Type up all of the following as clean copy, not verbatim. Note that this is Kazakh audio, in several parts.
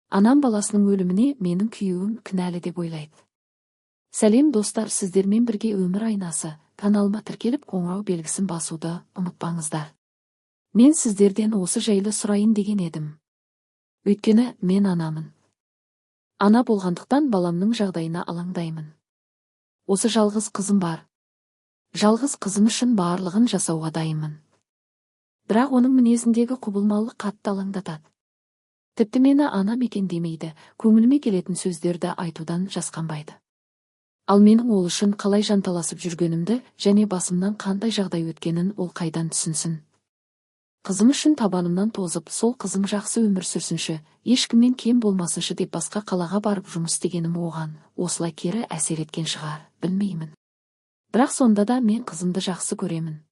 Анам баласының өліміне менің күйеуім кінәлі деп ойлайды. Сәлем, достар, сіздермен бірге «Өмір айнасы» каналыма тіркеліп, қоңырау белгісін басуды ұмытпаңыздар. Мен сіздерден осы жайлы сұрайын деген едім. Өйткені мен анамын. Ана болғандықтан баламның жағдайына алаңдаймын. Осы жалғыз қызым бар. Жалғыз қызым үшін барлығын жасауға дайынмын. Бірақ оның мінезіндегі құбылмалылық қатты алаңдатады. Тіпті мені анам екен демейді, көңіліме келетін сөздерді айтудан жасқанбайды. Ал менің ол үшін қалай жанталасып жүргенімді және басымнан қандай жағдай өткенін ол қайдан түсінсін? Қызым үшін табанымнан тозып, сол қызым жақсы өмір сүрсінші, ешкімнен кем болмасыншы деп басқа қалаға барып жұмыс істегенім оған осылай кері әсер еткен шығар, білмеймін. Бірақ сонда да мен қызымды жақсы көремін.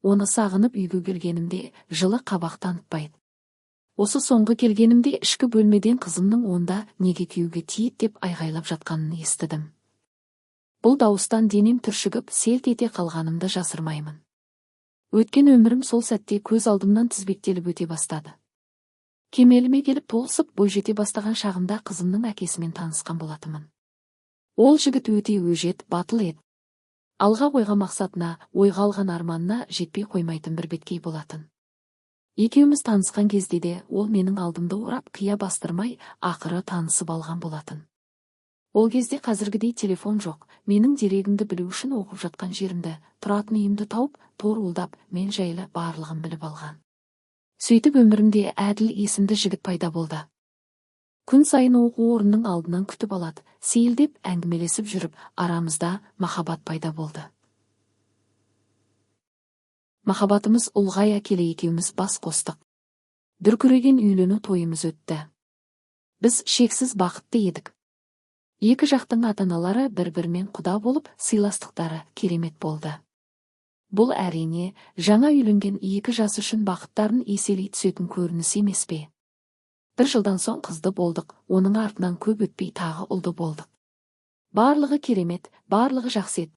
Оны сағынып үйге келгенімде жылы қабақ танытпайды. Осы соңғы келгенімде ішкі бөлмеден қызымның «Онда неге күйеуге тиеді?» деп айғайлап жатқанын естідім. Бұл дауыстан денем түршігіп, селт ете қалғанымды жасырмаймын. Өткен өмірім сол сәтте көз алдымнан тізбектеліп өте бастады. Кемеліме келіп, толысып, бойжете бастаған шағымда қызымның әкесімен танысқан болатынмын. Ол жігіт өте өжет, батыл еді. Алға қойған мақсатына, ойға алған арманына жетпей қоймайтын бір беткей болатын. Екеуміз танысқан кезде де ол менің алдымды орап, қия бастырмай, ақыры танысып алған болатын. Ол кезде қазіргідей телефон жоқ, менің дерегімді білу үшін оқып жатқан жерімді, тұратын үйімді тауып, торуылдап, мен жайлы барлығын біліп алған. Сөйтіп өмірімде Әділ есімді жігіт пайда болды. Күн сайын оқу орнының алдынан күтіп алады, сейілдеп, әңгімелесіп жүріп, арамызда махаббат пайда болды. Махаббатымыз ұлғая келе екеуміз бас қостық. Дүркіреген үйлену тойымыз өтті. Біз шексіз бақытты едік. Екі жақтың ата-аналары бір-бірімен құда болып, сыйластықтары керемет болды. Бұл, әрине, жаңа үйленген екі жас үшін бақыттарын еселей түсетін көрініс емес пе? Бір жылдан соң қызды болдық, оның артынан көп өтпей тағы ұлды болдық. Барлығы керемет, барлығы жақсы еді.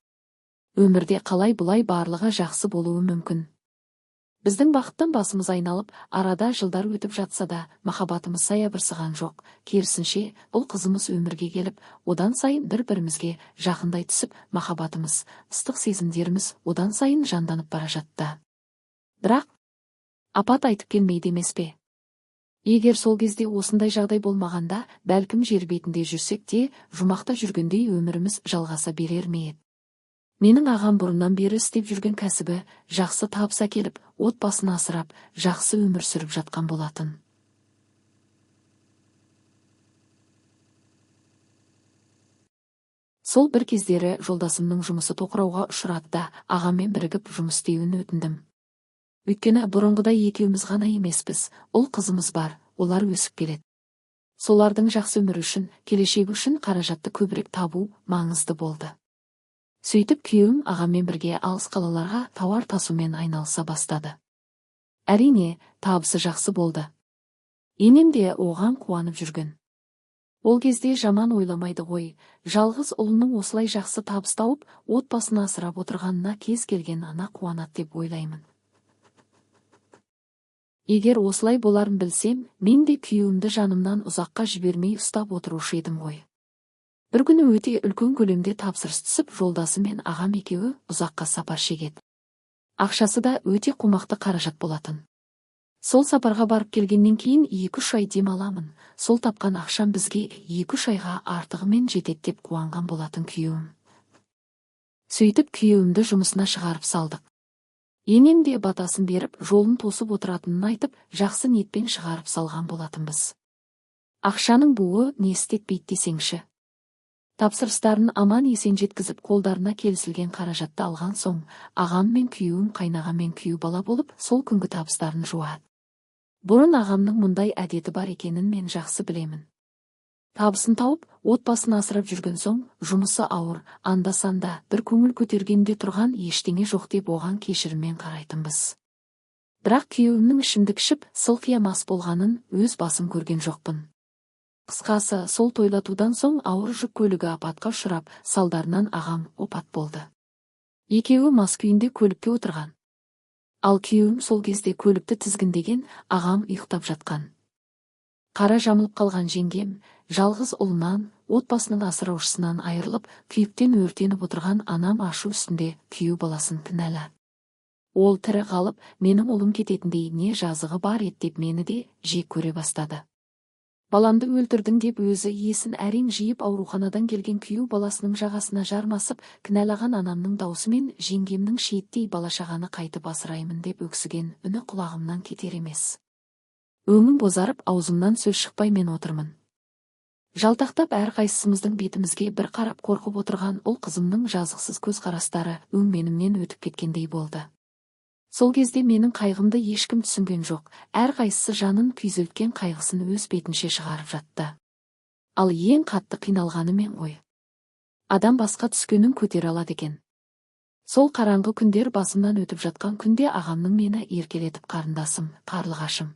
Өмірде қалай бұлай барлығы жақсы болуы мүмкін? Біздің бақыттан басымыз айналып, арада жылдар өтіп жатса да, махаббатымыз саябырсыған жоқ. Керісінше, бұл қызымыз өмірге келіп, одан сайын бір-бірімізге жақындай түсіп, махаббатымыз, ыстық сезімдеріміз одан сайын жанданып бара жатты. Бірақ апат айтып келмейді емес пе? Егер сол кезде осындай жағдай болмағанда, бәлкім, жер бетінде жүрсек те, жұмақта жүргендей өміріміз жалғаса берер ме еді? Менің ағам бұрыннан бері істеп жүрген кәсібі жақсы табыс әкеліп, отбасын асырап, жақсы өмір сүріп жатқан болатын. Сол бір кездері жолдасымның жұмысы тоқырауға ұшырады да, ағаммен бірігіп жұмыс істеуін өтіндім. Өйткені бұрынғыдай екеуміз ғана емеспіз, ұл қызымыз бар, олар өсіп келеді. Солардың жақсы өмірі үшін, келешегі үшін қаражатты көбірек табу маңызды болды. Сөйтіп күйеуім ағаммен бірге алыс қалаларға тауар тасумен айналыса бастады. Әрине, табысы жақсы болды. Енем де оған қуанып жүрген. Ол кезде жаман ойламайды ғой, жалғыз ұлының осылай жақсы табыс тауып, отбасын асырап отырғанына кез келген ана қуанады деп ойлаймын. Егер осылай боларын білсем, мен де күйеуімді жанымнан ұзаққа жібермей ұстап отырушы едім ғой. Бір күні өте үлкен көлемде тапсырыс түсіп, жолдасы мен ағам екеуі ұзаққа сапар шегеді. Ақшасы да өте қомақты қаражат болатын. Сол сапарға барып келгеннен кейін 2-3 ай демаламын, сол тапқан ақшам бізге 2-3 айға артығымен жетеді деп қуанған болатын күйеуім. Сөйтіп күйеуімді жұмысына шығарып салдық. Енем де батасын беріп, жолын тосып отыратынын айтып, жақсы ниетпен шығарып салған болатынбыз. Ақшаның буы не істетпейді десеңші. Тапсырыстарын аман есен жеткізіп, қолдарына келісілген қаражатты алған соң, ағам мен күйеуім қайнаға мен күйеу бала болып, сол күнгі табыстарын жуады. Бұрын ағамның мұндай әдеті бар екенін мен жақсы білемін. Табысын тауып, отбасын асырап жүрген соң, жұмысы ауыр, анда-санда бір көңіл көтергенде тұрған ештеңе жоқ деп оған кешіріммен қарайтынбыз. Бірақ күйеуімнің ішімдік ішіп, сылқия мас болғанын өз басым көрген жоқпын. Қысқасы, сол тойлатудан соң ауыр жүк көлігі апатқа ұшырап, салдарынан ағам опат болды. Екеуі мас күйінде көлікке отырған. Ал күйеуім сол кезде көлікті тізгіндеген, ағам ұйықтап жатқан. Қара жамылып қалған жеңгем, жалғыз ұлынан, отбасының асыраушысынан айырылып, күйіктен өртеніп отырған анам ашу үстінде күйеу баласын кінәлады. Ол тірі қалып, менің ұлым кететіндей не жазығы бар еді деп мені де жек көре бастады. Баламды өлтірдің деп өзі есін әрең жиып ауруханадан келген күйеу баласының жағасына жармасып, кінәлаған анамның даусы мен жеңгемнің шиеттей бала-шағаны қайтып асыраймын деп өксіген үні құлағымнан кетер емес. Өңім бозарып, аузымнан сөз шықпай мен отырмын. Жалтақтап әрқайсымыздың бетімізге бір қарап қорқып отырған ұл қызымның жазықсыз көзқарастары өңменімнен өтіп кеткендей болды. Сол кезде менің қайғымды ешкім түсінген жоқ, әрқайсысы жанын күйзелткен қайғысын өз бетінше шығарып жатты. Ал ең қатты қиналғаны мен ғой. Адам басқа түскенін көтере алады екен. Сол қараңғы күндер басымнан өтіп жатқан күнде ағамның мені еркелетіп қарындасым, қарлығашым.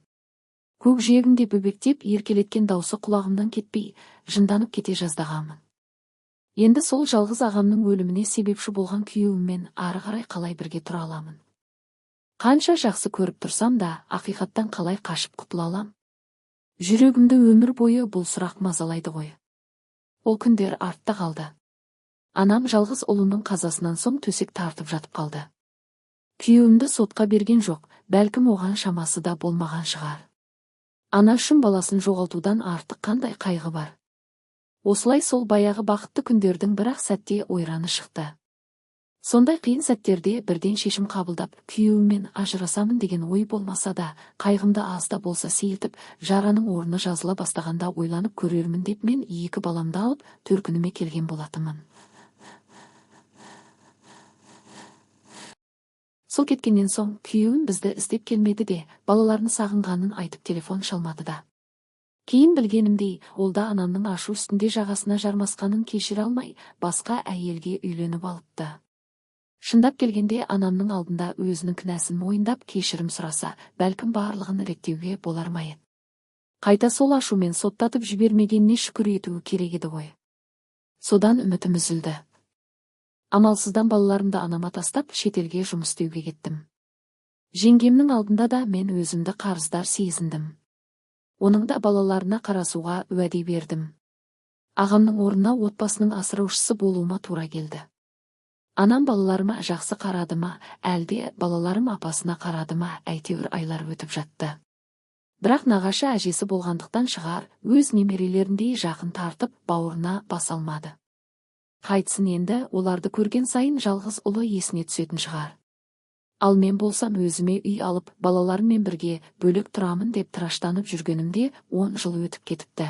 Көкжиегімде бөбектеп еркелеткен даусы құлағымнан кетпей, жынданып кете жаздағанмын. Енді сол жалғыз ағамның өліміне себепші болған күйеуіммен ары қарай қалай бірге тұра аламын? Қанша жақсы көріп тұрсам да, ақиқаттан қалай қашып құтыла алам? Жүрегімді өмір бойы бұл сұрақ мазалайды ғой. Ол күндер артта қалды. Анам жалғыз ұлының қазасынан соң төсек тартып жатып қалды. Күйеуімді сотқа берген жоқ, бәлкім оған шамасы да болмаған шығар. Ана үшін баласын жоғалтудан артық қандай қайғы бар? Осылай сол баяғы бақытты күндердің бір-ақ сәтте ойраны шықты. Сондай қиын сәттерде бірден шешім қабылдап, күйеуіммен ажырасамын деген ой болмаса да, қайғымды аз да болса сейілтіп, жараның орны жазыла бастағанда ойланып көрермін деп мен екі баламды алып, төркініме келген болатынмын. Сол кеткеннен соң күйеуім бізді іздеп келмеді де, балаларын сағынғанын айтып телефон шалмады да. Кейін білгенімдей, ол да анамның ашу үстінде жағасына жармасқанын кешіре алмай, басқа әйелге үйленіп алыпты. Шындап келгенде анамның алдында өзінің кінәсін мойындап кешірім сұраса, бәлкім барлығын реттеуге болар ма еді. Қайта сол ашумен соттатып жібермегеніне шүкір етуі керек еді ғой. Содан үмітім үзілді. Амалсыздан балаларымды анама тастап, шетелге жұмыс істеуге кеттім. Жеңгемнің алдында да мен өзімді қарыздар сезіндім. Оның да балаларына қарасуға уәде бердім. Ағамның орнына отбасының асыраушысы болуыма тура келді. Анам балаларыма жақсы қарады ма, әлде балаларым апасына қарады ма, әйтеуір айлар өтіп жатты. Бірақ нағашы әжесі болғандықтан шығар, өз немерелеріндей жақын тартып, бауырына баса алмады. Қайтсын енді, оларды көрген сайын жалғыз ұлы есіне түсетін шығар. Ал мен болсам өзіме үй алып, балаларыммен бірге бөлек тұрамын деп тыраштанып жүргенімде 10 жыл өтіп кетіпті.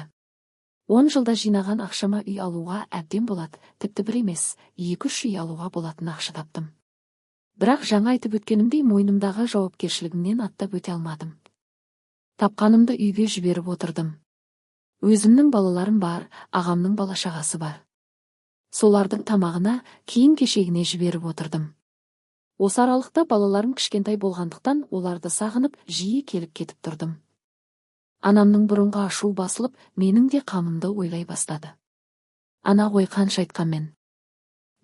10 жылда жинаған ақшама үй алуға әбден болады, тіпті бір емес, 2-3 үй алуға болатын ақша таптым. Бірақ жаңа айтып өткенімдей мойнымдағы жауапкершілігімнен аттап өте алмадым. Тапқанымды үйге жіберіп отырдым. Өзімнің балаларым бар, ағамның бала-шағасы бар. Солардың тамағына, киім-кешегіне жіберіп отырдым. Осы аралықта балаларым кішкентай болғандықтан оларды сағынып, жиі келіп кетіп тұрдым. Анамның бұрынғы ашуы басылып, менің де қамымды ойлай бастады. Ана ғой қанша айтқанмен.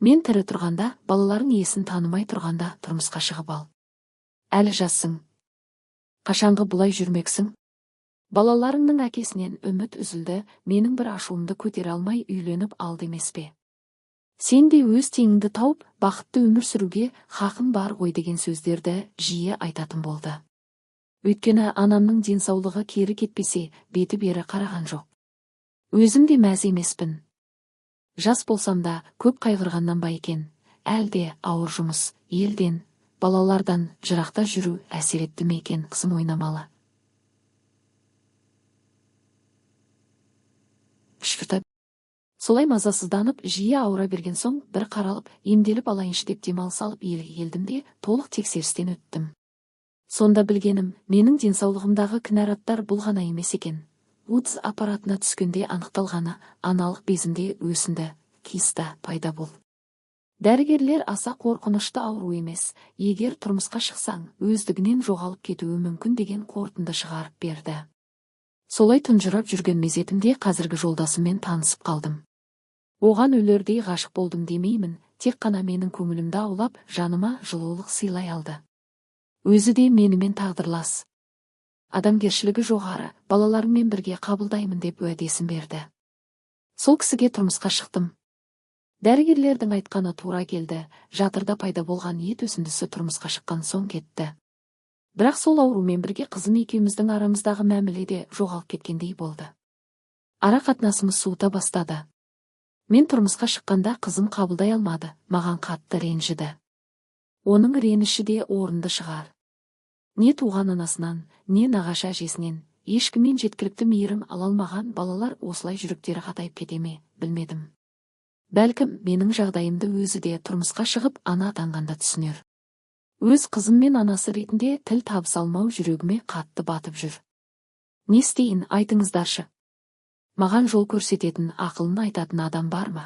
Мен тірі тұрғанда, балаларың есін танымай тұрғанда тұрмысқа шығып ал. Әлі жассың. Қашанғы бұлай жүрмексің? Балаларыңның әкесінен үміт үзілді, менің бір ашуымды көтере алмай үйленіп алды емес пе? Сен де өз теңіңді тауып, бақытты өмір сүруге хақың бар ғой деген сөздерді жиі айтатын болды. Өйткені анамның денсаулығы кері кетпесе, беті бері қараған жоқ. Өзім де мәз емеспін. Жас болсам да көп қайғырғаннан ба екен, әлде ауыр жұмыс, елден, балалардан жырақта жүру әсер етті ме екен қысым ойнамалы. Солай мазасызданып, жиі ауыра берген соң, бір қаралып, емделіп алайыншы деп демалыс алып елге келдім де, толық тексерістен өттім. Сонда білгенім, менің денсаулығымдағы кінәраттар бұл ғана емес екен. УЗИ аппаратына түскенде анықталғаны, аналық безімде өсінді, киста пайда болды. Дәрігерлер аса қорқынышты ауру емес, егер тұрмысқа шықсаң, өздігінен жоғалып кетуі мүмкін деген қорытынды шығарып берді. Солай тұнжырап жүрген мезетімде қазіргі жолдасыммен танысып қалдым. Оған өлердей ғашық болдым демеймін, тек қана менің көңілімді аулап, жаныма жылулық сыйлай алды. Өзі де менімен тағдырлас. Адамгершілігі жоғары, балаларыммен бірге қабылдаймын деп уәдесін берді. Сол кісіге тұрмысқа шықтым. Дәрігерлердің айтқаны тура келді, жатырда пайда болған ет өсіндісі тұрмысқа шыққан соң кетті. Бірақ сол аурумен бірге қызым екеуміздің арамыздағы мәміле де жоғалып кеткендей болды. Ара қатынасымыз суыта бастады. Мен тұрмысқа шыққанда қызым қабылдай алмады, маған қатты ренжіді. Оның реніші де орынды шығар. Не туған анасынан, не нағашы әжесінен, ешкімнен жеткілікті мейірім ала алмаған балалар осылай жүректері қатайып кете ме, білмедім. Бәлкім, менің жағдайымды өзі де тұрмысқа шығып, ана атанғанда түсінер. Өз қызыммен анасы ретінде тіл табыса алмау жүрегіме қатты батып жүр. Не істейін, айтыңыздаршы. Маған жол көрсететін, ақылын айтатын адам бар ма?